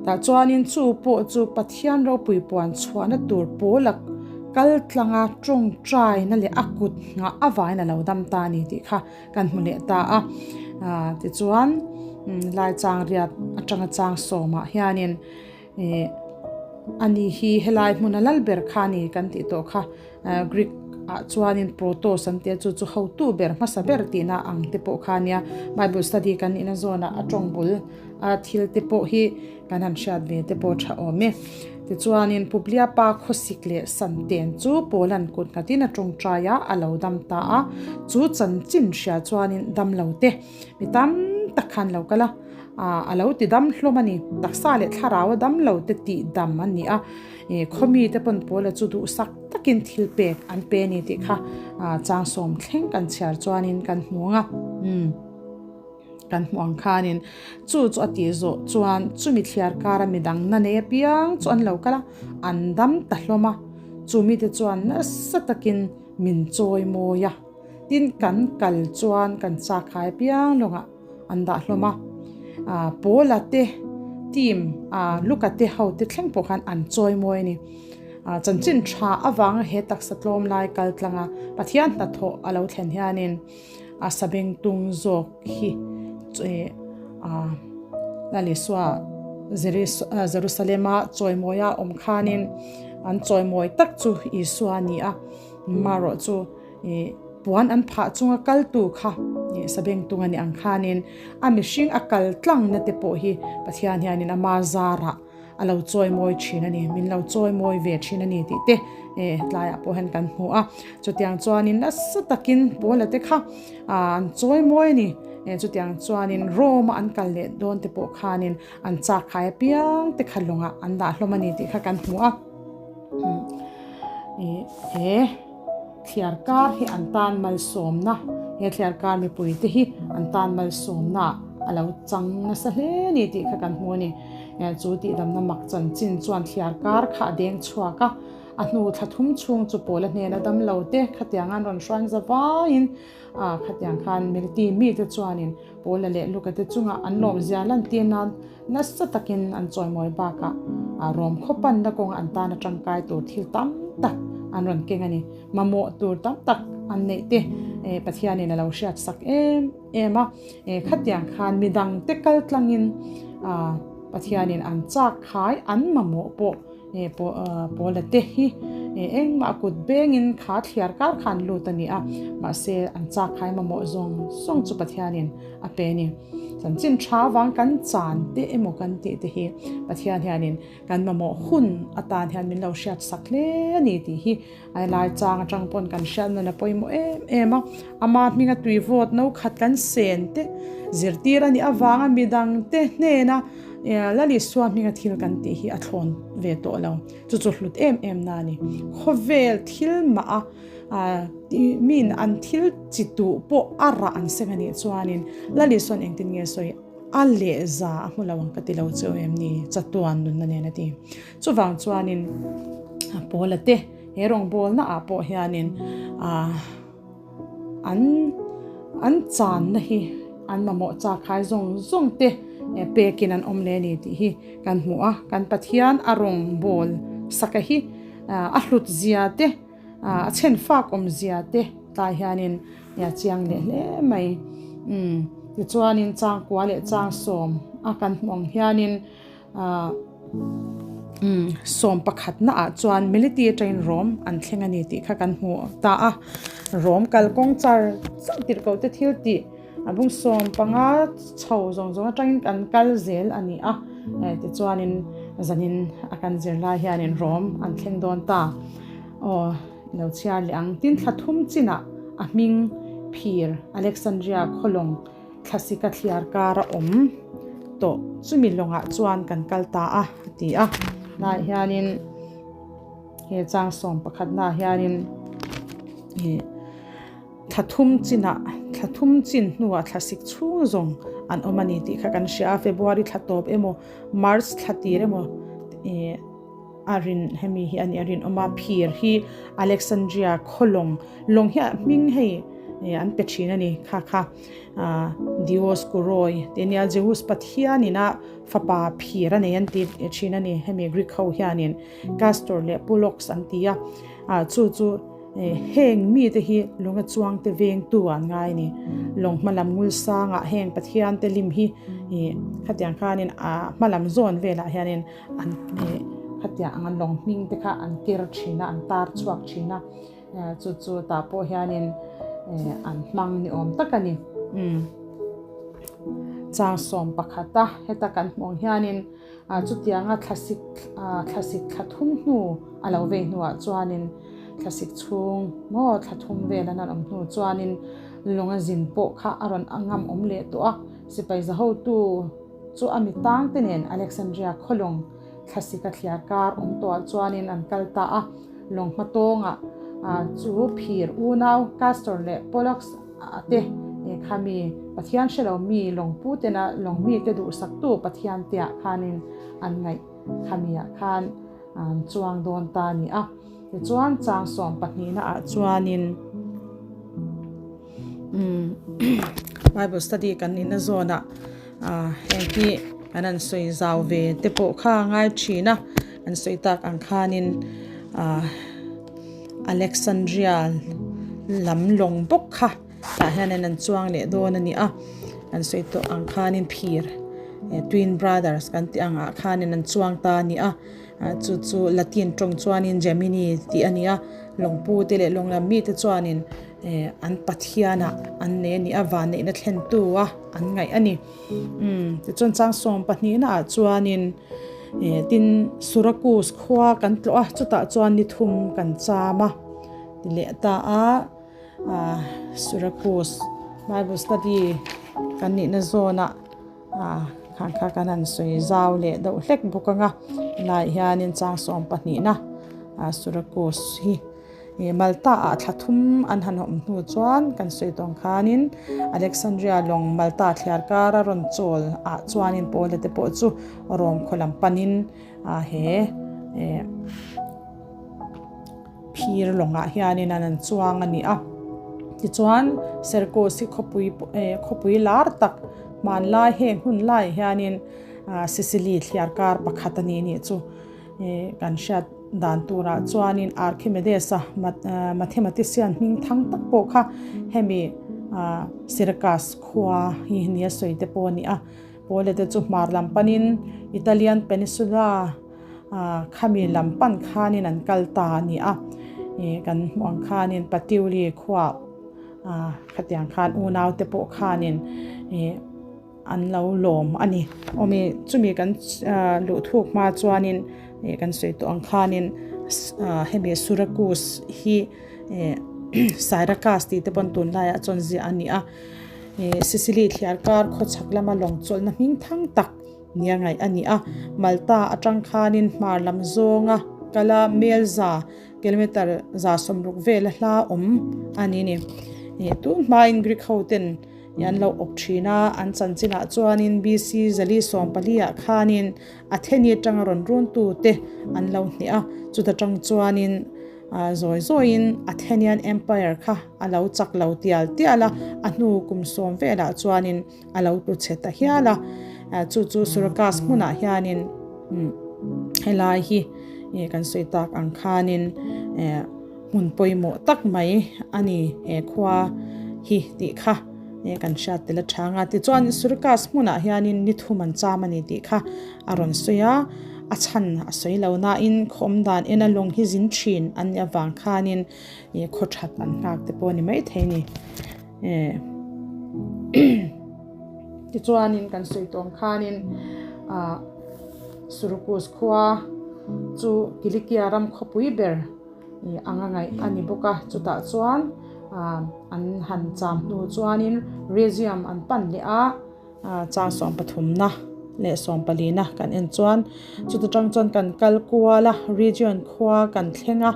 Speaker 1: Tah chuanin chu pawh chu Pathian ropui puan chhuahna tur pawla kal tlanga tawngtaina leh a kut nghah avain a lo dam ta a ni tih kha kan hmu leh ta a. Tichuan lai chang riat atanga chang sawmah hianin ih ani hi helai hmuna lal ber kha a ni kan tih tawh kha Greek ah chuanin protos an tia chu chu hotu ber hmasa ber tihna ang te pawh kha ania Bible study kan nihna zawnah a tawng bul a thil te pawh hi kan han hriat ve te pawh tha awm e. Tichuanin Publia pa khawsik leh Santen chu Paula'n kut nghatin a tawngtai a, a lo dam ta a. Chu chanchin hria chuanin dam lo te mi tam tak khan lo kal a, a lo ti dam hlawm a ni. Taksa leh thlarau a dam lo te tih dam a ni a, khawmi te pawn Paula chu duhsak takin thil pek an pe a ni tih kha changsawm thleng kan chhiar chuanin kan hmu ang a. Kan hmuh ang khanin chu chu a tih zawh chuan chumi thliar kara midang na nei apiang chu an lo kal a, an dam ta hlawm a. Chu mite chuan nasa takin min chawi mawi a, tin kan kal chuan kan chak khai apiang lawngah an dah hlawm a. Paula te team Luka te ho te thleng pawh khan an chawi mawi a ni. Chanchin tha avanga he taksa tlawm lai kal tlanga Pathian hnathawh a lo thlen hianin, A sabengtung zawk hi Lalisua Jerusalema chawimawia awm khanin an chawimawi tak chu Isua a ni a, marawh chu puan an phah chunga kaltu kha sabengtung a ni ang khanin a mihring a kal tlangna te pawh hi Pathian hianin ama zarah a lo chawimawi thin a ni, min lo chawimawi ve thin a ni tih te tlaiah pawh hian kan hmu a. Chutiang chuanin nasa takin Paula te kha an chawimawi a ni. Chutiang chuanin Rome-a an kal leh dawn te pawh khanin an chak khai apiang te kha lawngah an dah hlawm a ni tih kha kan hmu a. He thliar kar hi an tan malsawmna, he thliar kar mipui te hi an tan malsawmna a lo chang nasa hle a ni tih kha kan hmu a ni. Chu tihdamna mak chanchin chuan thliar kar kha a deng chhuak a, a hnu thla thum chhung chu Paula hnena dam lo te khatiang an rawn hruain za vaiin khatiang khan Meliti mite chuanin Paula leh Luka te chungah an lawmzia lantir nan nasa takin an chawimawi bakah Rom khaw panna kawnga an tana tangkai tur thil tam tak an rawn keng a ni. Mamawh tur tam tak an neih te Pathianin a lo hriatsak em em a. Khatiang khan midangte kal tlangin Pathianin an chak khai an mamawh pawh Paula te hi. Engmah kut bengin kha thliar kar kha an lut a ni a, mahse an chak khai mamawh zawng zawng chu Pathianin a pe a ni. Chanchin tha vang kan chan te emaw kan tih te hi Pathian hianin kan mamawh hun atan hian min lo hriat sak hle a ni tih hi a lai chang atang pawn kan hriat nun a pawimawh em em a. Ama hminga tui vawt no khat kan sen te zirtir a nih avanga midangte hnena Lal Isua hminga thil kan tih hi a thlawn ve tawh lo. Chu chu hlut em em na a ni. Khawvel thil mah a min an thil chi tuh pawh a rah an seng a nih chuanin Lal Isua'n engtin nge sawi a lehza a hmu lo ang ka ti lo cheu em ni chatuan nunna nen a ti. Chuvang chuanin Paula te he rawngbawlna ah pawh hianin An an channa hi an mamawh chak khai zawng zawng te pekin an awm leh a ni tih hi kan hmu a, kan Pathian a rawngbâwl saka hi a hlut zia te a chhen fak awm zia te tlai hianin a chiang leh hle mai. Umm tichuanin changkua leh changsawm a kan hmuh ang hianin. Sawm pakhatna ah chuan Meliti atangin Rom an thleng a ni tih kha kan hmu ta a, Rom kalkawng char char tirhkoh te thil tih a bung 15 chho zawng zawng atangin kan kal zel a ni a, tichuanin zanin a kan zir lai hianin Rom an thleng dawn ta aw i lo chhiar leh ang tin thla thum chinah a hming phir Alexandria khawlawng Thlasika thliar kar a awm tawh chumi lawngah chuan kan kal ta a a ti a. Hnaiah hianin he chang sawm pakhatnaah hianin ih thla thum chinah thla thum chin hnuah thlasik chhung zawng an awm a ni tih kha kan hria a. February thla tawp emaw March thla tir emaw ih a rin hemi hi a nih a rinawm a phir hi Alexandria khaw lawng lawng hi a hming hei ih an pe thin a ni kha kha. Dioskuroi tih a nia, Zeus pathianin a fapa phir a nei an ti thin a ni, hemi Greek ho hianin Castor leh Pollux an ti a, chu chu heng mite hi lawnga chuangte vengtu an ngai a ni, lawng hma lam ngul sangah heng pathian te lim hi khatiang khanin a hma lam zawn velah hianin an khatiang anga lawng hming te kha an ker thin a, an tar chhuak thin a. Chu chu tah pawh hianin an hmang ni awm tak a ni. Chang sawm pakhat a heta kan hmuh ang hianin chutianga thlasik thlasik thla thum hnu a lo vei hnuah chuanin thlasik chhung maw thla thum vel an awm hnu chuanin lawnga zin pawh kha a rawn a ngam awm leh tawh a. Sipai zahotu chu a mi tangte nen Alexandria khawlawng Thlasik a thliar kar awm tawhah chuanin an kal ta a, lawng hma tawngah chu phir unau Castor leh Pollux a te kha mi Pathian hre lo mi lawng pu tena lawng mite duhsaktu Pathian teah khanin an ngaih khamiah khan an chuang dawn ta a ni a. Tichuan chang sawm pahnihna ah chuanin Bible study kan nihna zawnah heng hi an han sawi zau ve te pawh kha a ngai thin a, an sawi tak ang khanin Alexandria lam lawng bawk kha tah hianin an chuang leh dawn a ni a, an sawi tawh ang khanin phir twin brothers kan tih angah khanin an chuang ta a ni a. Chu chu Latin tawng chuanin Gemini tih a ni a, lawngpu te leh lawng lam mite chuanin an Pathianah an nei a ni a, vanneihna thlentu a an ngaih a ni. Umm tichuan chang sawm pahnihnaah chuanin tin Syracuse khua kan tlawh a, chutah chuan ni thum kan cham a ti leh ta a, Syracuse Bible study kan nihna zawnah. Khan kha kan han sawi zau leh deuh hlek bawk ang a, helaiah hianin chang sawm pahnihna Syracuse hi Malta ah thla thum an han awm hnu chuan kan sawi tawng khanin Alexandria lawng Malta thliar kara rawn chawl ah chuanin Paula te pawh chu Rome khaw lam panin he Phir lawngah hianin an an chuang a ni a. Tichuan Serkos hi khawpui khawpui lar tak hmanlai heng hun laiah hianin Sicily thliar kar pakhat a ni nih chu kan hriat dan turah chuanin Archimedes-a mathematician hming thang tak pawh kha hemi Syracuse khua hi nia sawi te pawh a ni a. Pawle te chu hmar lam panin Italian Peninsula. Khami lam pan khanin an kal ta a ni a. Kan hmuh ang khanin Patiuli khuaah khatiang khan unaute pawh khanin an lo lawm a ni. Awmi chumi kan luh thuk hma chuanin kan sawi tawh ang khanin hemi Syracuse hi Syracuse tih te pawn tunlaiah chuan ziah a ni a. Sicily thliarkar khawchhak lama lawng chawlhna hming thang tak nia ngaih a ni a. Malta atang khanin hmar lam zawnga kala Melza kilometre 160 vela hla awm a ni ni. Tun hmain Greek ho ten an lo awp thin a, an chanchinah chuanin BC 414 ah khanin Atheni atanga rawn runtu te an lo hneh a, chuta tang chuanin Zawi zawiin Athenian Empire kha a lo chak lo tial tial a, a hnu kum sawm velah chuanin a lo tlu chhe ta hial a. Chu chu Syracuse hmunah hianin helai hi kan sawi tak ang khanin hmun pawimawh tak mai a ni he khua hi tih kha kan hriat tel a chang a. Tichuan Syracuse hmunah hianin ni thum an cham a ni tih kha a rawn sawi a, a chhan a sawi lo nain khaw awm dan ena lawng hi zin thin an nih avang khanin ih khaw that an nghak te pawh a ni maithei a ni. Tichuanin kan sawi tawng khanin ah Surukus khua chu Kilikia ram khawpui ber ih anga ngaih a ni bawk a, chutah chuan ah an han cham hnu chuanin Regium an pan leh a. Chang sawmpathumna leh sawmpalina kan en chuan chuta tang chuan kan kal kual a, region khua kan thleng a,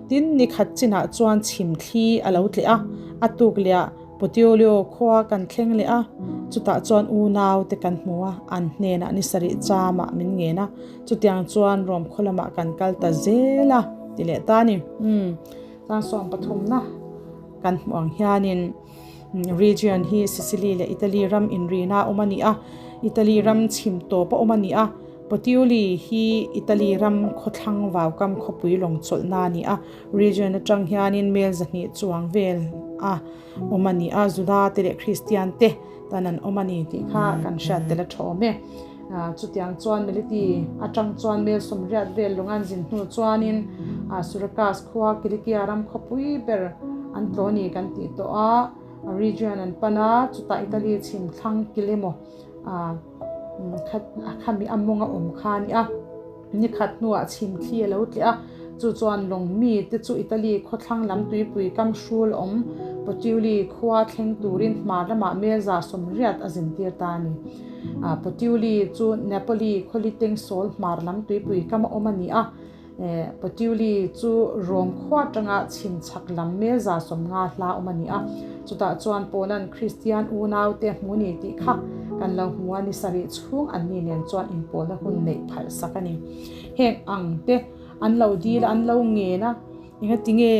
Speaker 1: tin ni khat chinah chuan chhim thli a lo tleh a, a tuk leh ah Puteolio khua kan thleng leh a, chutah chuan unau te kan hmu a, an hnenah ni sarih chamah min ngen a, chutiang chuan Rom khaw lamah kan kal ta zel a ti leh ta a ni. Umm chang sawmpathumna kan hmuh ang hianin. Region hi Sicily leh Italy ram inrina a awm a ni a, Italy ram chhim tawp a awm a ni a. Puteoli hi Italy ram khawthlang vaukam khawpui lawng chawlhna a ni a. Region atang hianin mel 200 chuang vel a awm a ni a, Juda te leh Kristian te tan an awm a ni tih kha kan hriat tel a tha awm e. Chutiang chuan Meliti atang chuan mel 80 vel lawng an zin hnu chuanin Syracuse khua Kilikia ram khawpui ber an tlaw ni kan tih tawh a, region an pan a, chutah Italy chhim thlang kil emaw khami a mawng a awm kha a ni a. Ni khat hnuah chhim thli a lo tleh a, chu chuan lawng mi te chu Italy khawthlang lam tuipui kam hrul awm Puteoli khua thleng turin hmar lamah mel 180 a zintir ta a ni. Puteoli chu Napoli khawliteng sawl hmar lam tuipui kam a awm a ni a. Puteoli chu Rome khua atanga chhim chhak lam mel 150 hla awm a ni a. Chutah chuan Paula'n Kristian unaute hmu ni tih kha kan lo hmu a, ni sarih chhung an ni nen chuan inpawlna hun neih phalh sak a ni. Heng ang te an lo dil a, an lo ngen a, engati nge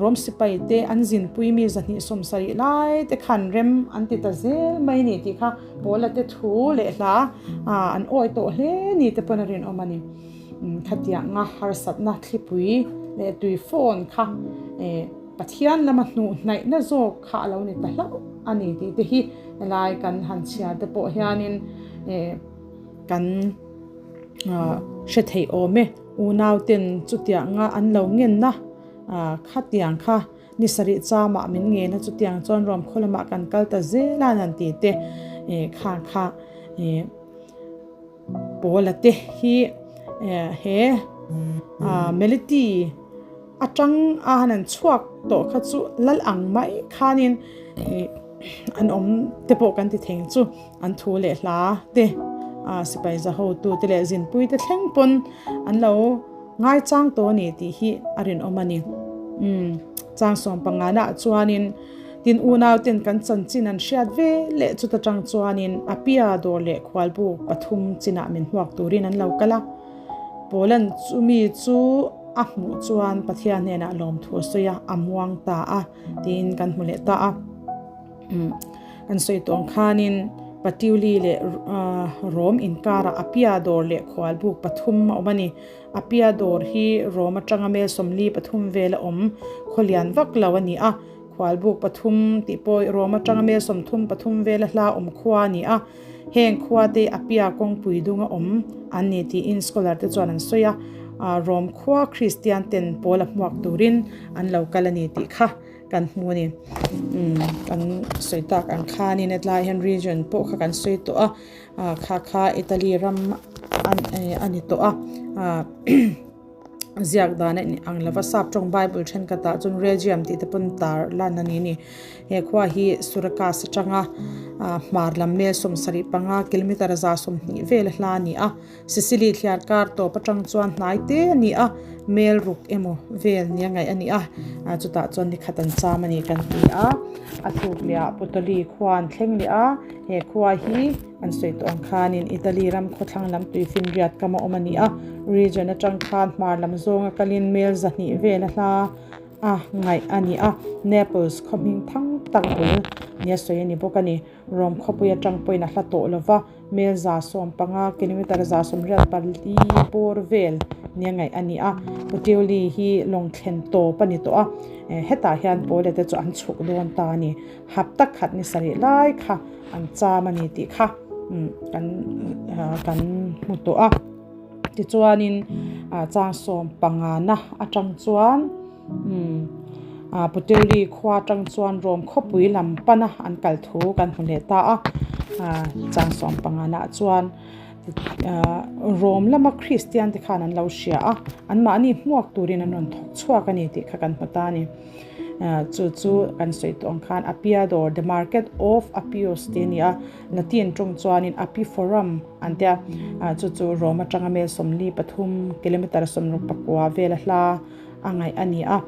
Speaker 1: Rom sipai te an zinpui mi 270 lai te khan rem an ti ta zel mai ni tih kha Paula te thu leh hla an awi tawh hle ni te pawn a rinawm a ni. Khatianga harsatna thlipui leh tui phone kha Pathian lama hnuh hnaihna zawk kha a lo ni ta hlauh a ni tih te hi helai kan han chhiar te pawh hianin kan hre theih awm e. Unauten chutianga an lo ngenna khatiang kha ni sarih chamah min ngen a, chutiang chuan Rom khaw lamah kan kal ta zel a an han ti te khang kha Paula te hi he Meliti atang a han an chhuak tawh kha chu lal ang mai khanin an awm te pawh kan ti thei chu an thu leh hla te sipai za hotu te leh zinpui te thleng pawn an lo ngaichang tawh a ni tih hi a rinawm a ni. Chang sawm pangana chuanin Tin, unauten kan chanchin an hriat ve leh chuta tang chuanin Apia dawr leh khualbu pathum chinah min hmuak turin an lo kal a. Paula'n chumi chu a hmuh chuan Pathian hnenah lawmthu a sawi a, a muang ta a tiin kan hmu leh ta a. Kan sawi tawh ang khanin Patiuli leh Rom inkarah Apia dawr leh khualbuk pathum a awm a ni. Apia dawr hi Rom atanga mel 43 vel a awm, khaw lian vak lo a ni a. Khualbuk pathum tih pawh Rom atanga mel 33 vela hla awm khua a ni a, heng khua te Appia kawngpui dunga awm an ni tiin scholar te chuan an sawi a, Rom khua Kristian ten pawl a hmuak turin an lo kal a ni tih kha kan hmu a ni. Kan sawi tak ang khanin hetlai hian region pawh kha kan sawi tawh a, kha kha Italy ram a ni tawh a. Ziak dan a in ang lova sap tawng bible thenkhatah chuan Regium tih te pawn tar lan a ni a ni. He khua hi Surakas atanga ah hmar lam mel 75 kilometer 120 vel a hla a ni a. Sicily thliar kar tawp atang chuan hnai te a ni a, mel ruk emaw vel nia ngaih a ni a, ah chutah chuan nikhat an cham a ni kan ti a. A tluk leh ah Puttoli khua an thleng leh a, he khua hi. An sawi tawh ang khanin Italy ram khawthlang lam tuifinriat kam a awm a ni a, region atang khan hmar lam zawnga kalin mel 200 vel a hla a ngaih a ni a, Naples khaw hming thang tak bul nia sawi a ni bawk a ni. Rome khawpui atang pawhin a hla tawh lova, mel 150, kilometre 184 bawr vel nia ngaih a ni a, Puteoli hi lawng thlen tawp a ni tawh a, hetah hian Paula te chu an chhuk dawn ta a ni. Hapta khat ni sarih lai kha an cham a ni tih kha kan kan hmu tawh a. Tichuanin chang 15 na atang chuan Puteoli khua atang chuan Rome khawpui lam pana an kal thu kan hmu leh ta a. Chang 15 naah chuan Rome lama Kristian te khan an lo hria a, anmahni hmuak turin an rawn thawk chhuak a ni tih kha kan hmu ta a ni. Chu chu kan sawi tawh ang khan Appia dawr, the market of Appius tih a ni a, Latin tawng chuanin Appi Forum an ti a, chu chu Rome atanga mel 43, kilometre 64 vela hla a ngaih a ni a.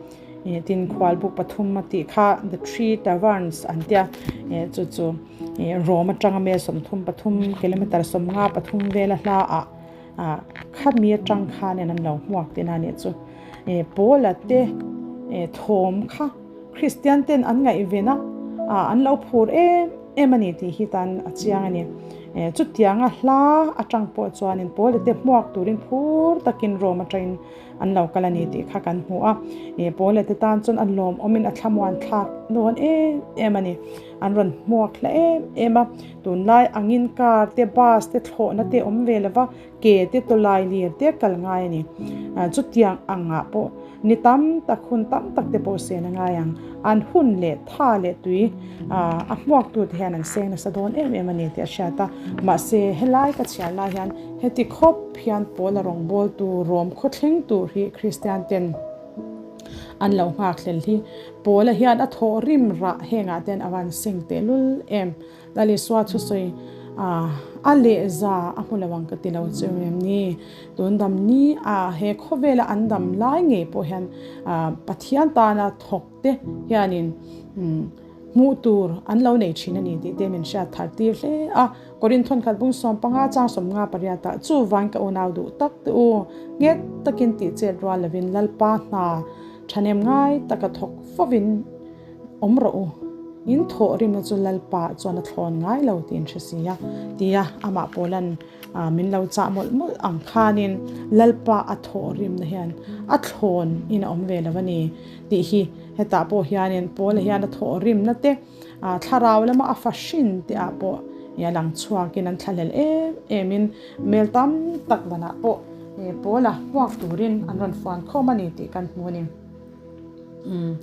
Speaker 1: Tin, khualbuk pathum a tih kha the three taverns an ti a, chu chu Rome atanga mel 33, kilometre 53 vela hla ah khami atang khanin an lo hmuak tihna a nih chu. Paula te thawm kha Kristian ten an ngaihven a, an lo phur em em a ni tih hi tan a chiang a ni. Chutianga hla atang pawh chuanin Paula te hmuak turin phur takin Rome atangin an lo kal a ni tih kha kan hmu a. Paula te tan chuan a lawmawmin a thlamuan thlak dawn em em a ni. An rawn hmuak hla em em a, tunlai angin car te bus te thlawhna te awm ve lova, Ke te tawlai lir te kal ngai a ni. Chutiang angah pawh ni tam tak hun tam tak te pawh sen a ngai ang. An hun leh tha leh tui a hmuaktute hian an seng nasa dawn em em a ni tih a hriat a. Mahse helai ka chhiar lai hian heti khawp hian pawl a rawngbawltu rawm khawthleng tur hi Kristian ten an lo nghak hlel hi Pawla hian a thawh rim rah hengah ten a van seng tehlul em. Lal Isua thusawi a leh za a hmu lo ang ka ti lo chu em ni? Tun dam ni a he khawvela an dam lai ngei pawh hian Pathian tana thawk te hianin hmuh tur an lo nei thin a ni tih te min hriat thar tir hle a. Korinth thawnkhat bung 15 chang 58 ah chuvang ka unau duh tak te u nghet takin tih chet rual lovin Lalpa hna thahnem ngai taka thawk fovin Awm rawh u, in thawh rimna chu Lalpa chuan a thlawn ngai lo tiin hre si a, tia amah Paula'n min lo chah mawlh mawlh ang khanin Lalpa a thawh rimna hian a thlawn in a awm ve lo a ni tih hi hetah pawh hianin Paula hian a thawh rimna te thlarau lama a fa hrin te ah pawh a lang chhuakin an thlahlel em emin mel tam tak danah pawh Paula hmuak turin an rawn fuan khawm a ni tih kan hmu a ni. Umm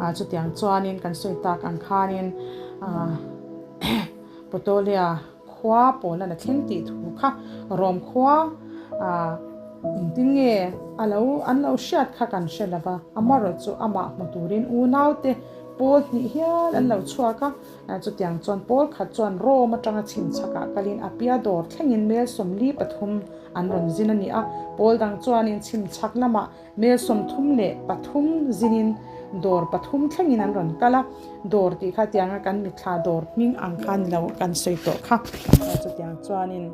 Speaker 1: ah chutiang chuanin kan sawi tak ang khanin ah Putolia khua pawlan a thleng tih thu kha Rome khua ah engtin nge a lo an lo hriat kha kan hre lo va, amaherawh chu amah hmu turin unaute pawl hnih hial an lo chhuak a, chutiang chuan pawl khat chuan Rome atanga chhimchhakah kalin Appia dawr thlengin mel 43 an rawn zin a ni a, pawl dang chuanin chhimchhak lamah Mel 33 zinin dawr pathum thlengin an rawn kal a, dawr tih kha tianga kan mitthla dawr hming ang kha ni lo kan sawi tawh kha. Chutiang chuanin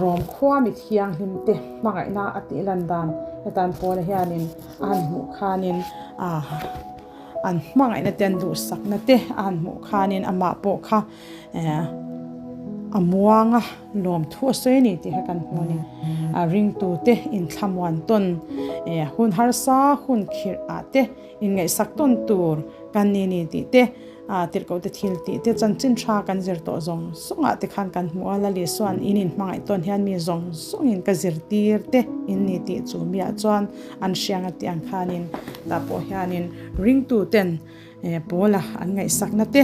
Speaker 1: Rom khua mi thianghlim te hmangaihna a tih lan dan hetan Paula hianin a han hmuh khanin an hmangaihna te an duhsakna te a han hmuh khanin amah pawh kha. A muang a, lawmthu a sawi a ni tih kha kan hmu a ni. A ringtute inthlamuan tawn, hun harsa hun khirh ah te inngaihsak tawn tur kan ni ni tih te, tirhkohte thil tih te, chanchin tha kan zir tawh zawng zawng ah te khan kan hmu a, Lali chuan in inhmangaih tawn hian mi zawng zawng in ka zirtir te in ni tih chu miah chuan an hriang a tih ang khanin tah pawh hianin ringtuten Pawla an ngaihsakna te,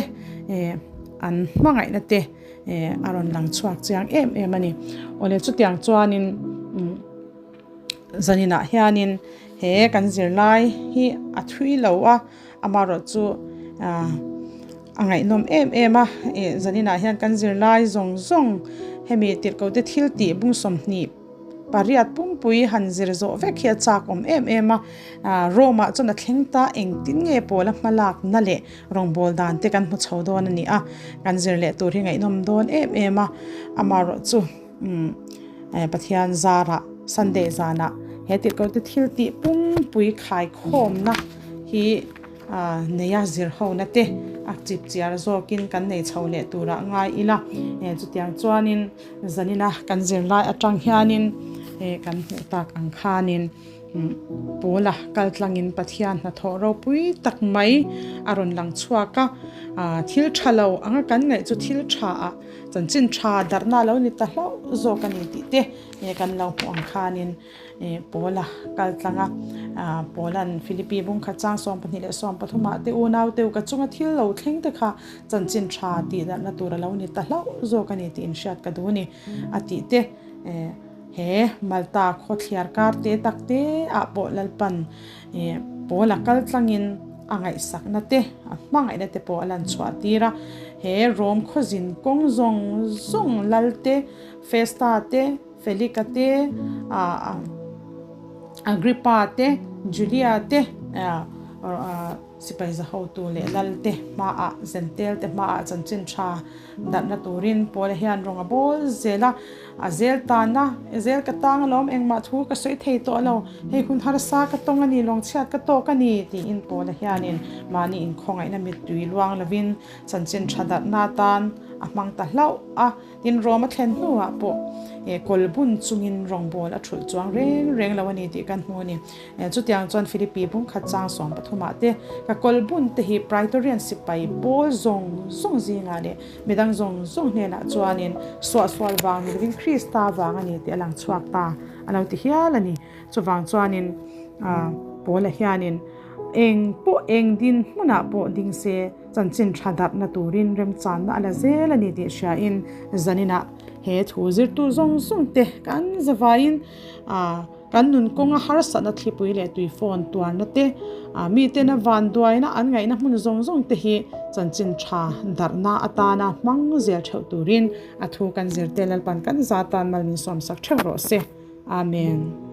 Speaker 1: an hmangaihna te a rawn lang chhuak chiang em em a ni. Awle chutiang chuanin zaninah hianin he kan zirlai hi a thui lo a, amaherawh chu a ngaihnawm em em a, zaninah hian kan zirlai zawng zawng hemi tirhkohte thil tih bung 20 Pariat pumpui han zir zawh vek hi a chak awm em em a, Rome ah chuan a thleng ta engtin nge pawla hmalak na leh rawngbâwl dan te kan hmu chho dawn a ni a, kan zir leh tur hi ngaihnawm dawn em em a, amaherawh chu Pathian zarah Sunday zanah he tirhkohte thil tih pumpui khaikhawmna hi neia zir hona te a chipchiar zawkin kan nei chho leh turah ngai ila, chutiang chuanin. Zanina kan zirlai atang hianin kan hmuh tak ang khanin Pawla kal tlangin Pathian hnathawh ropui tak mai a rawn lang chhuak a, thil tha lo anga kan ngaih chu thil tha ah chanchin tha darhna a lo ni ta hlauh zawk a ni tih te kan lo hmuh ang khanin Paula kal tlang a, Paula'n Philippi bungkhat chang 12 leh 13 ah te unau teu ka chunga thil lo thleng te kha chanchin tha tih darhna tur a lo ni ta hlauh zawk a ni tih inhriat ka duh a ni a tih te he Malta khaw thliar kar te tak te ah pawh Lalpan Paula kal tlangin a ngaihsakna te a hmangaihna te pawh a lan chhuah tir a, he Rom khawzin kawng zawng zawng Lal te Festa te Felika te, Agrippa te, Julia te, sipai zahotu leh lal te hmaah, Zentel te hmaah chanchin tha darhna turin Paula hian rawng a bawl zel a, a zel tana, zel ka tang alawm, engmah thu ka sawi thei tawh lo, hei hun harsa ka tawng a ni, lawngchhiat ka tawk a ni, tiin Paula hianin mahni inkhawngaihna mittui luang lovin chanchin tha darhna atan a hmang ta hlauh a. Tin, Rome a thlen hnuah pawh kawl bun chungin rawngbâwl a ṭhulh chuang reng reng lo a ni tih kan hmu a ni. Chutiang chuan Philippi bungkhat chang 13 ah te, ka kawl bun te hi Praetorian sipai pawl zawng zawng zingah leh midang zawng zawng hnenah chuanin suahsual vang ni lovin Krista vang a ni tih a lang chhuak ta a lo ti hial a ni. Chuvang chuanin Paula hianin eng pawh eng din hmunah pawh ding se, Chanchin tha darhna turin remchanna a la zel a ni tih hriain zaninah he thu zirtu zawng zawng te kan zavaiin kan nun kawnga harsatna thlipui leh tui phone tuarna te, mitena vanduaina an ngaihna hmun zawng zawng te hi chanchin tha darhna atana hmang zel theuh turin a thu kan zirte Lalpan kan za tan mal min sawmsak theuh rawh se. Amen.